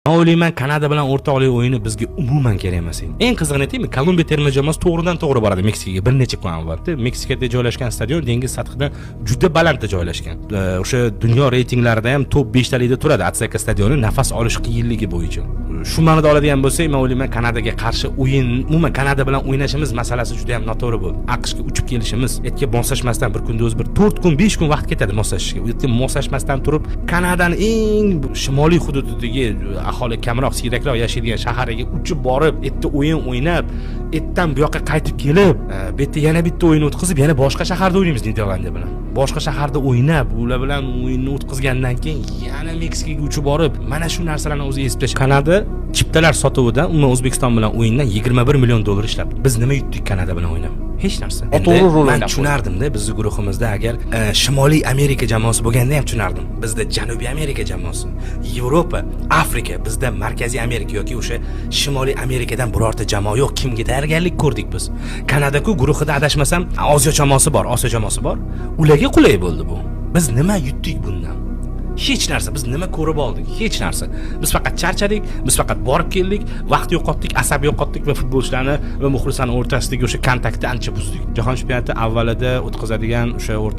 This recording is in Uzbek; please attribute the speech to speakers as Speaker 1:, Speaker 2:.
Speaker 1: Man o'ylayman, Kanada bilan o'rtoqlik o'yini bizga umuman kerak emas edi. Eng qizig'ini aytaymi, Kolumbiya terma jamoasi to'g'ridan to'g'ri boradi Meksikaga bir necha kun avval. Meksikada joylashgan stadion dengiz sathidan juda balandda joylashgan. O'sha dunyo reytinglarida ham top 5 talikda turadi Ateka stadioni nafas olish qiyinligi bo'yicha. Shu ma'noda oladigan bo'lsak, men o'ylayman, Kanadaga qarshi o'yin, umuman Kanada bilan o'ynashimiz masalasi juda ham noto'g'ri bo'ldi. AQShga uchib kelishimiz, etga moslashmasdan bir kunda o'zi bir 4 kun, 5 kun vaqt ketadi moslashishga. U yerga moslashmasdan turib, Kanadani eng shimoliy hududidagi aholi kamroq, siyrakroq yashaydigan shahariga uchib borib, yerda o'yin o'ynab, ertan bu yoqqa qaytib kelib, bu yerda yana bitta o'yin o'tkazib, yana boshqa shaharda o'ynaymiz Niderlandiya bilan. Boshqa shaharda o'ynab, ular bilan o'yinni o'tkazgandan keyin yana Meksikaga uchib borib, mana shu narsalarni o'zi esib tashlab. Kanada chiptalar sotuvidan umuman O'zbekiston bilan o'yindan 21 million dollar ishlabdi. Biz nima yutdik Kanada bilan o'ynab? Hech narsa.
Speaker 2: Noto'g'ri rol
Speaker 1: Man
Speaker 2: o'ynab.
Speaker 1: tushunardimda, bizni guruhimizda agar Shimoliy Amerika jamoasi bo'lganda ham tushunardim. Bizda Janubiy Amerika jamoasi, Yevropa, Afrika, bizda Markaziy Amerika yoki o'sha Shimoliy Amerikadan birorta jamoa yo'q. Kimga tayyorgarlik ko'rdik biz? Kanada-ku guruhida, adashmasam, Osiyo jamoasi bor, Osiyo jamoasi bor. Ularga qulay bo'ldi bu. Biz nima yutdik bundan? Hech narsa. Biz nima ko'rib oldik? Hech narsa. Biz faqat charchadik, biz faqat borib keldik, vaqt yo'qotdik, asab yo'qotdik va futbolchilarni va muxlislarni o'rtasidagi o'sha kontaktni ancha buzdik. Jahon chempionati avvalida o'tkazadigan o'sha o'rta